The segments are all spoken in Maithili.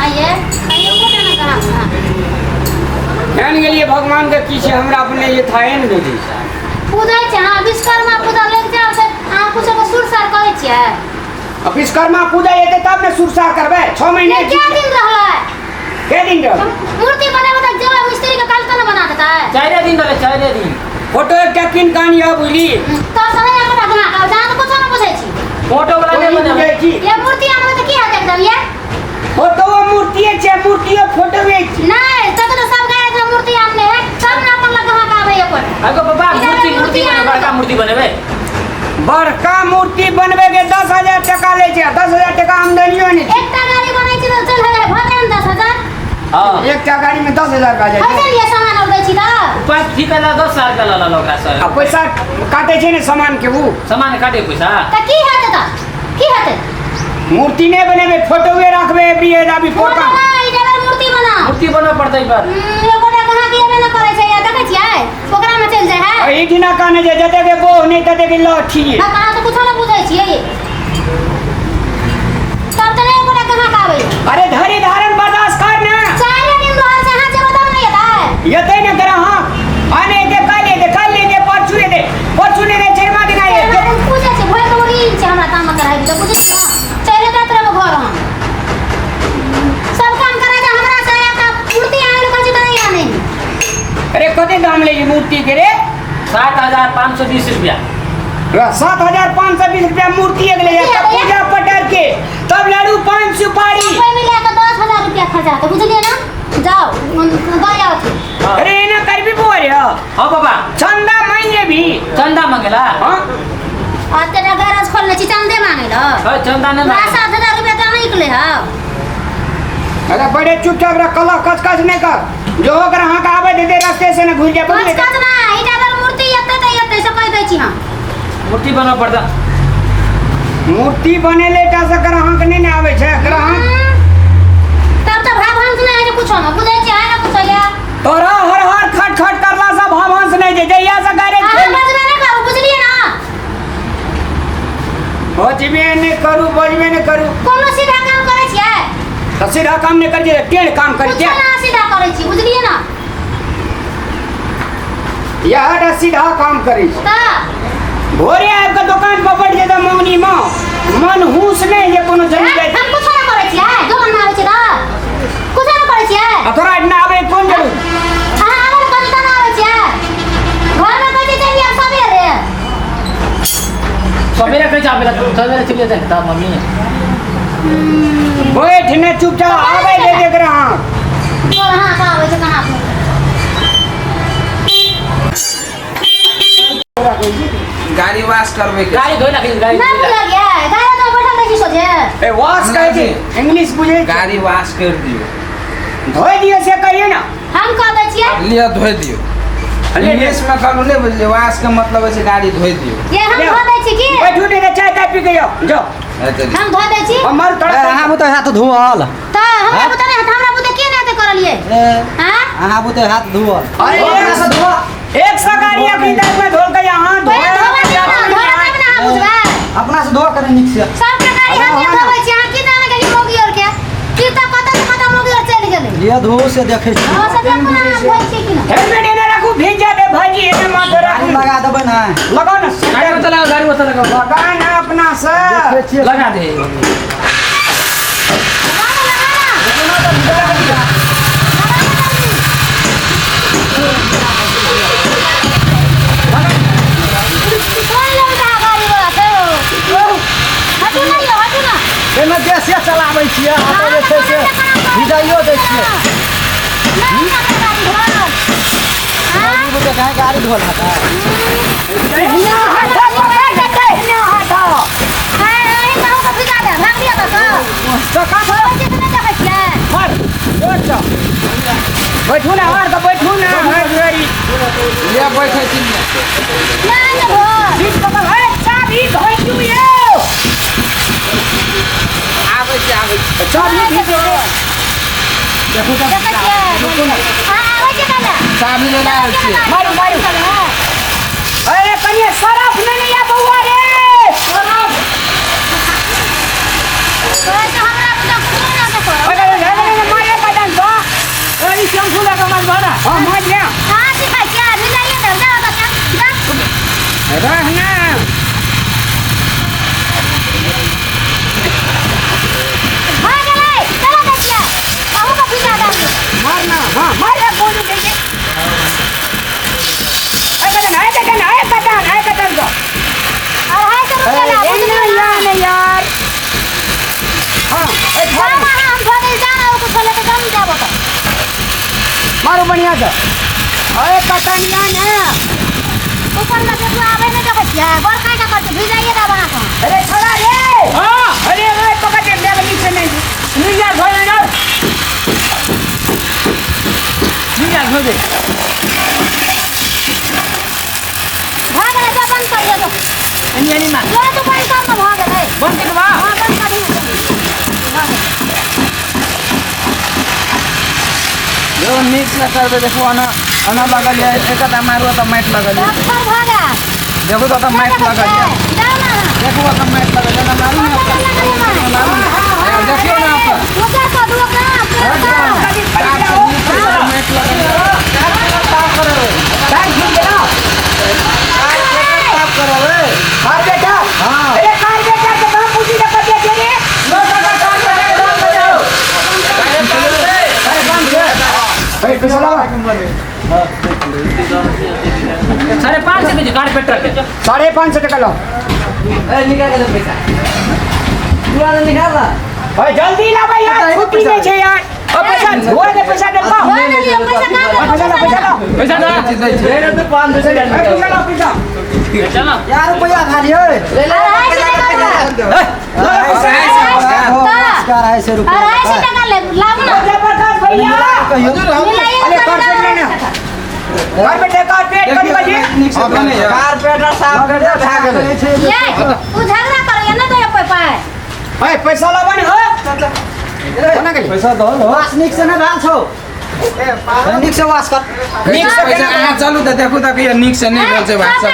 आइए कहियो कोटा ना करा जान गेलियै भगवान के की छै हमरा अपने ये थाए ने बुझी। पूजै छै अहाँ विश्वकर्मा पूजा लग जाओ से अहाँ कुछो के सुर सार करै छियै। अब विश्वकर्मा पूजा एतै तब ने सुरसा करबै 6 महीने। ये क्या दिन रहलै? के दिन रहलै? मूर्ति बनेबै तऽ जेबै मिस्त्री के काल्हि तऽ ने बना देतै। 4 दिन रहलै 4 दिन। फोटो एकटा कीन कऽ आनियऽ बुझली। तब तऽ नहि हमरा दिमाग आबै छै, अहाँ तऽ कुछो नहि बुझै छी। फोटो वाला नहि तोही बनेबै। बुझै छी। ये मूर्ति आनबै तऽ की हेतै एकदम ये? फोटो मूर्तिए छै, मूर्तियो फोटोए छै। नहि, तब तऽ सब गाय एकरा मूर्ति आनने है, तब ने अपन लग ग्राहक आबै अपन। अगो बाबा इधर मूर्ति मूर्ति मूर्ति बनेबै, आनबै। बड़का मूर्ति बनेबै। बड़का मूर्ति बनबै के 10,000 टका लै छै, 10,000 टका आमदनियो नहि छै। एकटा गाड़ी बनै छै तऽ चलि हजार भऽ जाय ने 10,000। हाँ। एकटा गाड़ी में 10,000 भए जाइ होइ छै। छै ने सामान और दै छी तऽ? पाँच ठीक है 10,000 रुपया लऽ लेलक ओकरा से। आ पैसा काटै छै ने सामान के उ। सामान काटे पैसा। तऽ की हेतै तऽ? की हेतै? मूर्ति नहि बनेबै, फोटोए राखबै एबरी अभी फोटो फोटो। नहि, ई मूर्ति बना। मूर्ति बनबऽ पड़तै ई बार। एकोटा कहाँ के एबे नहि करै छै, या देखै छियै? ओकरा में चलि जाइ है। एहि दिना कहने जे जते के बोह नहि तते के लठी। हम अहाँ तऽ कुछो नहि बुझै छियै। तब तऽ नहि एकोटा कहाँ के आबै। अरे धरी धारण बर्दाश्त कर ना। 4 दिन रहल छै, अहाँ जेबै तब नहि एतै। एतै ने ग्राहक। आने एते काल्हि एते, काल्हि एते, परसू एते, परसू नहि एते, चरिमा दिन आइ एते। चरिमा दिन पूजै छै, भोर के उड़ी छै हमरा तामा चढ़ाइ के, बुझै छी ना? चलि जाइत रहबै घर हम। सब काम करा के हमरा से एकटा मूर्ति आनै लए कहै छै तऽ नहि आनै। अरे कते दाम लै छै मूर्ति के रे? 7,520 रुपया। 7,520 रुपया मूर्ति एक ले तब पूजा पटर के, तब लड्डू पान सुपारी। सब मिला के 10,000 रुपया खर्चा होतै, बुझलियै ना? जाओ गए आओ। अरे एना करबी बुआ रे। हाँ बाबा। चंदा मांगे भी। चंदा मांगेला? हाँ। आ तेरा गैरेज खोलने छी चंदे मांगे ला। हाँ चंदा नहीं हमरा मांगे। 7,000 रुपया तो नहीं निकले हाँ। अरे बड़े चुपचाप रह, कला कच कच नहीं कर, जो होकर अहाँ के आवे दे दे रास्ते से न घुर जा। कच कच ना, ईटा पर मूर्ति एते ते एते से कह दै छी हम। मूर्ति बनऽ पड़ता। मूर्ति बनेले टा से ग्राहक नहीं ने आवे छै ग्राहक। तब तो भाव हंस नहीं है कुछो न बुझै छी है ना कुछो या। तोरा हर हर खट खट करला से भाव हंस नहीं जे जइया से गैरेज अहाँ खोल। बजबे नहीं करू बुझलियै ना? बजबे नहीं करू, बजबे नहीं करू। कोनो सीधा काम करै छियै? तऽ सीधा काम नहीं करै छियै, टेढ़ काम करै कुछो छियै। ना सीधा करै छी बुझलियै ना? यह टा सीधा काम करै छी। तऽ भोरे आबि कऽ दोकान पर बैठ जेतै मौनी में, मन हुस नहि जे कोनो जमी जाइ। हम कुछो ना करै छियै, दोकान में आबै छियै तऽ कुछो ना करै छियै। आ तोरा एहिठिना आबै के कोन जरूरत? अहाँ आबै लए कहै छी तब आबै छियै। घर में कहै छी चलि आब सबेरे। सबेरे कहै छै आबै लए, सबेरे चलि जेतै ने तब मम्मी। बैठ ने चुपचाप, आबै दे दे ग्राहक। बोल हाँ कहाँ आबै छै कहाँ? गाड़ी वाश करबै के। गाड़ी धोइ राखै गाड़ी। नहि बुझल ये, गाड़ी तऽ बैठल रहै छी सोझे। ए वाश कहै छै, इंग्लिश बुझै छै। गाड़ी वाश कर दियौ। धोइ दियौ से कहियौ ना। हम कह दै छियै। लिअ धोइ दियौ। इंग्लिश में कहलहुँ नहि बुझलियै, वाश के मतलब होइ छै गाड़ी धोइ दियौ। ये हम धो दै छी की? बैठू ने चाय ताय पी के जाओ, जाओ। हम धो दै छी। हमर तोरा अहाँ बुते हाथ धोअल। तऽ हमरा बुते नहि, हमरा बुते के नहि एते करलियै? हाँ? अहाँ बुते हाथ धोअल। अरे एक सौ गाड़ी अखनी तक में धोल के यहाँ धोआ दियौ ना, धोआ तब ना अहाँ बुझबै। अपना से धोआ करे नीक से। सबके गाड़ी हम के धोबै छी, अहाँ की जाने गेलियै मौगी और के? की तऽ कतऽ से कतऽ मौगी और चलि गेलै। लिअ धो से देखै छी। हाँ से देखू ना अहाँ धोइ छी कि ना। हेलमेट एने राखू, भीज जाते भाईजी, एने माथ राखू। गाड़ी लगा देबै ना। लगाओ ना, गाड़ी मत लगाओ, गाड़ी मत लगाओ। लगा ना अपना से। देखै छियै। लगा दे। लगा ना, लगा ना। कोन लड़का गाड़ी वाला छै हौ? हटू ना यौ, हटू ना। एहिमे देशे चलाबै छियै, अहाँ जे छै से भिजाइयो दै छियै। नहि हमरा गाड़ी धोअल। हाँ? बुते कहाँ गाड़ी धोअल हेतै? एहिना हाथ पकड़ देतै, एहिना हाथ। हाँ, एहि कहू तऽ भिजा देब, भाग दिअ तऽ सब। तो का धोबै छियै से नहि देखै छियै? मार, जोर से। बैठू ना, हार के बैठू ना, हार गाड़ी। लिअ बैठै छी। नहि ने धोअल। सीट पकड़, ए चाबी धोइ यौ। आबै छी, आबै छी। चाबी घीच दे। देखै छियै? अहाँ आबै छियै काल्हि? चाबी लेने आयल छियै। मारू, मारू। अरे कनिए सरफ नहि ने या बौआ रे। सरफ। कहै छै हमरा बुते खून आबै करब। अरे, अरे, अरे, दो ना। हां मार ले। हां सिखाय छियै भिजाइए दे जा बच्चा जा। रहना भऽ गेलै चला दै छियै अहूँ के भिजा दे। मारना हां मार एक गोली दे दे। ए कदन ए कदन ए कदन ए कदन दो। 250 रुपया ला ना यार यार। हां ए जा हम धो दे जा ना कुछ लेके जा जाबो तो मारो बढ़िया से। अरे कटनिया ना ऊपर में से आवे नहीं देखै छियै गोर खाय के करतै भिजाइए दे बना के। अरे छोड़ा रे। हां अरे ओए पकड़ ले ले नीचे नहीं निकाल धो दे निकाल धो दे। भऽ गेलै जा बंद कर दे। एनी एनी मार जो तू बंद कर न भऽ गेलै। बंद कर बा। हां बंद कर दे। जो नीक से करबे देखो अना अना लगल है एकटा मारू त माटि लगल है। पत्थर भऽ गेल देखो त माटि लगल है। जाओ ना देखो त माटि लगल है ना मारू ना मारू ना देखियो ना आप ओकर कऽ दू ओकरा माटि लगल है। साफ करबै टाइम छूट गेला। साफ करबै कारपेटर। हां अरे कारपेटर के कहां पूछी दे पतिया के रे। लो कार बजाओ अरे बंद छे। अरे पैसा लाओ। 550 के कारपेटर के 550 टका लो। ए निकाल के दे पैसा पूरा निकाल ला। अरे जल्दी ला भाई यार छुट्टी नहीं छे यार। और पैसा धोए दे पैसा दे पा। पैसा पैसा ला पैसा ला पैसा दे ले ले तो 500 पैसा ला पैसा चलो यार रुपया खाली है ले ले 250 रुपया 250 टका ले लाबू ना जयप्रकाश भैया। मिलाइए अरे कारपेट लेना कारपेट कारपेट करी बजे कारपेट साफ कर दे भा गेलै ये तू झगड़ा करैया ना दे पाई। ए पैसा लाबा ने हो कोना गेली पैसा दो वास निक से ना भेल छौ निक से वास कर नीक से पैसा अहाँ चलू त देखू त कहियो नीक से नहि भेल छै बात सब। हां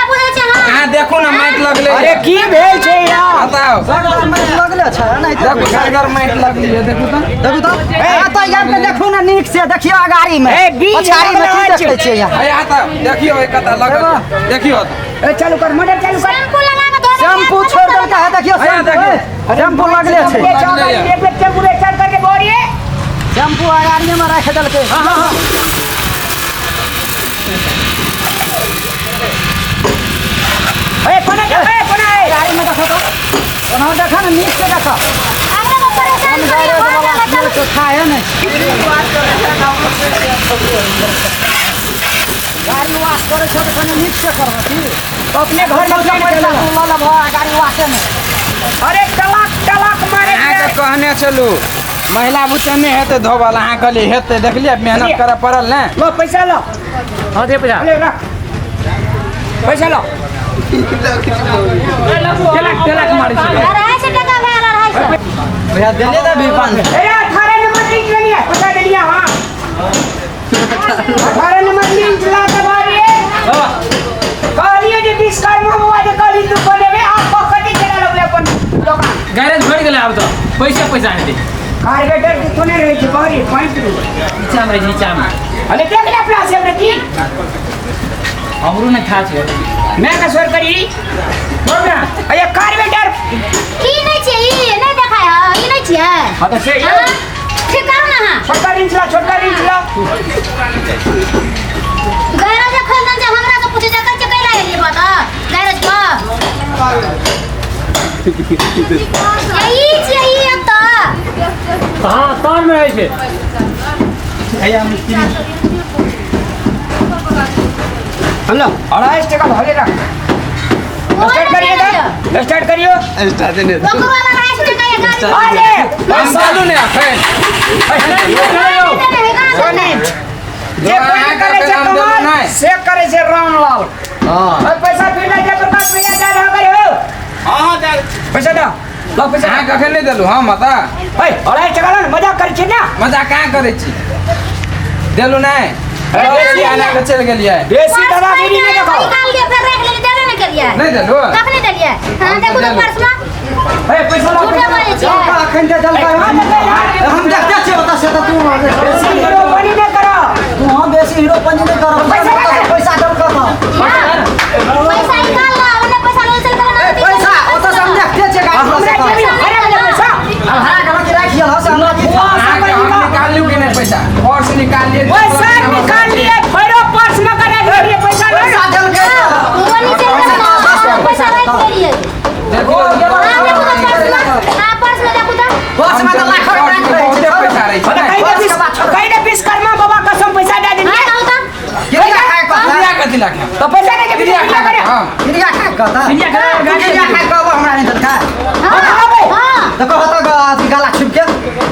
बुझै छै हां अहाँ देखू ना माटि लगलै। अरे की भेल छै यार बताओ सगर माटि लगले छै नहीं देखू सगर माटि लगलै देखू त देखू त आ त यार के देखू ना नीक से देखियो अगाड़ी में पछाड़ी में की देखै छियै यहाँ। अरे आता देखियो एक कता लगल देखियो। ए चालू कर मोटर चालू कर। शैम्पू लगा के धो। शैम्पू छोड़ देलका है देखियो शैम्पू लगले छै। एक बेर टेम्पू स्टार्ट करके बोलिए। शैम्पू अगाड़ी में राख देलकै। हां हां ए कोना ए कोना ए गाड़ी में देखो तो कोना देखा ना नीक से देखो। हमरा को परेशान करे वाला तो खाए नहीं गाड़ी वाश करे छो त कनी नीक से करबो की अपने घर में पैसा ल ल भ गाड़ी वाशे में। अरे तलाक तलाक मारे अहाँ के कहने चलू महिला बुते नहि हेतै धोबल अहाँ कहलियै हेतै देखलियै मेहनत करऽ पड़ल ने। लो पैसा लो। हां दे पैसा ले रख पैसा लो। तेलक तेलक मारै छै। 250 टका भेल 250। भैया देने दे भी 5। अरे 18 नंबर लिंक लेलिया पैसा देलिया। हां 18 नंबर लिंक ला के बारी कहलिए जे 20 कर्म हुआ जे कहली तू बोलेबे आप पकड़ी चला लगले अपन दुकान गैरेज भरि गेलै आब त पैसा पैसा हेतै। कारपेटर के कोने रहै छै बाहरी 5 रुपया नीचा में रहै छै नीचा में। अरे देख ले अपना से रे की हमरो नहि खा छै मैं का स्वर करी बोल ना। अरे कारपेटर की नहीं छै ई नहीं देखाय ह ई नहीं छियै। हां त से ठीक करू ना। हां छोटका रिंच ला छोटका रिंच ला। गैरेज खोल दन जे हमरा से पूछे जकर छै कैला एलियै बता गैरेज पर ई छियै ई एतऽ। हां तार में रहै छै। हेलो 250 टका भले रख। स्टार्ट करिए दा स्टार्ट करियो। स्टार्ट नहीं ओकरो वाला 250 टका ये गाड़ी। अरे हम चालू ने अखन सोनी जे कोई करे छै कमाल से करे छै रामलाल। हां और पैसा फिर ले जयप्रकाश भैया जा रहा करे हो। हां जा पैसा दा लो पैसा। अहाँ कखन नहि देलू हम बता। ए 250 टका लो ने मजाक करै छी ना। मजाक कहाँ करै छी देलू नहि बेसी आना के चल गेलियै बेसी दादागिरी नहि देखो। निकाल लिअ फेर राखि लेलियै देबे नहि केलियै। नहि देलू कखने देलियै? हां देखू त पर्स में ए पैसा ला झूठे बाजै छियै। अखन जे देलकै हम देखते छियै ओतऽ से त तू बेसी करो बनी नहि करो। कहता क्रिया करा गाड़ी क्रिया खा कहबो हमरा नहीं देलका। हां हां त कहता अथी गला छिप के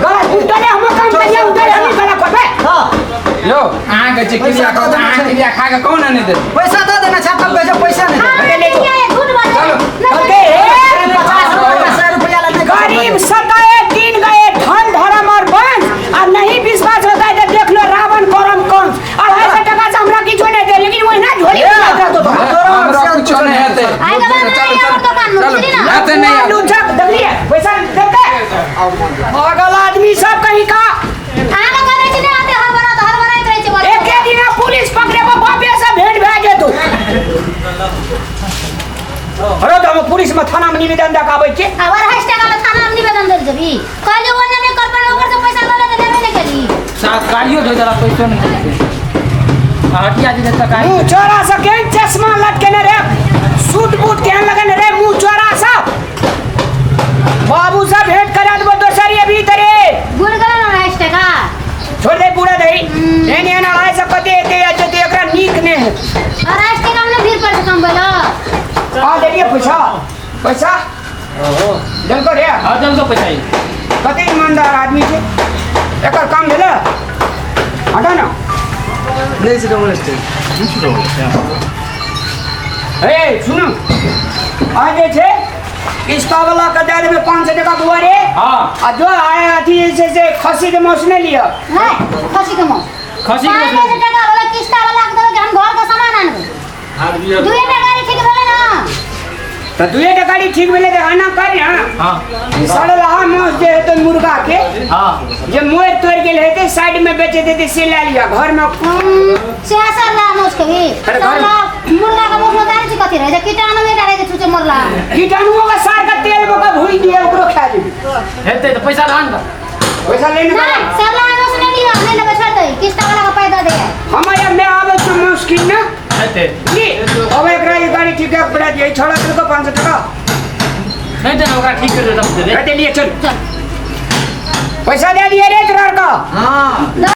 गला उतरे हम काम करिया उतरे हम गला कोबे। हां यो अहाँ कहै छी क्रिया कहू तऽ अहाँ क्रिया खा के कोना नहि देत? पैसा दऽ देने छै तब कहै छै पैसा नहीं हां देने। क्रिया झूठ बाजै। कहते 50 रुपया 100 रुपया ला नहीं। गरीब सताए दिन गए धन धर्म और वंश आ नहीं विश्वास होता है तो देख लो रावण करम कंस। 250 टका से हमरा किछो नहीं दे लेकिन वही ना झोली में दे दो। हमरा कुछो नहि हेतै। आइ के बाद नहीं आबो दुकान में, चलू बुझली ना? हेतै नहि आब। लुझक देखलिए पैसा देते पागल आदमी सब कहीं का। अहाँ के कहै छी ने आते हड़बड़ात हड़बड़ाइत रहै छै बड़। एके दिन पुलिस पकड़े पर बापे से भेंट भए जेतौ। अरे तो हम पुलिस में थाना में निवेदन दे के आबै छी। आ 2.5 टका ला थाना में निवेदन देल जेबी। कहलियै ओने नहि कर पर ओकर से पैसा लऽ ले तऽ लेबे नहि केली। साथ गाड़ियो धो देला पैसो नहीं देलकै। आ हटिया जे तक आई मुंह चोरा से केहन चश्मा लटकेने रे सूट बूट केहन लगेने रे मुंह चोरा सा बाबू से भेंट करा देबो दोसर भीतरे। बुढ़ गेलै ने 2.5 टका। छोड़ दे पूरा दही एहन एहन 250 कते एते आ जेते एकरा नीक नहि है। 2.5 टका में भीड़ पर से कमबै ल। आ देलिए पैसा पैसा देलको रे। हां देलको पैसा ई। कते ईमानदार आदमी छै एकर काम भेलै हटा ना नहीं से डबल स्टेज। ए सुन आ जे छै किस्ता वाला के दे देबै 500 टका बुआ रे। हां आ जो आए अथी जे छै से खस्सी के मांस नहि लिअ। नहीं खस्सी के मांस। खस्सी के मांस 500 टका वाला किस्ता वाला के देबै कि हम घर के सामान आनबै। दुए टा गाड़ी ठीक भेलै ना? त दुए टा गाड़ी ठीक भेलै तऽ एना कर। हां सड़लहा मांस जे हेतै मुर्गा के हां जे मोड़ तोड़ गेल हेतै साइड में बेचे देतै से लए लिअ घर में। से सड़ला मांस के भी सड़ला मुर्गा के मांस में जानै छी कथी रहै छै कीटाणु एकटा रहै छै छुछे मरला। कीटाणुओ के सार के तेल में के भूजि दिअ ओकरो खा जेबै। हेतै तऽ पैसा लान तऽ पैसा लेने नहीं सड़ला मांस नहि लिअ नहि लेबै छोड़ि दही किस्ता वाला के पाइ दऽ दे। हमर मैं आबै छी मांस किनने हेतै जी। अब एकरा ई गाड़ी ठीक है पड़ा दिए छोड़ा देलको 500 टका नहीं देना ओकरा ठीक कर दे तब दे दे। दे लिए चल चल पैसा दे दिए रे तोरा का। हां।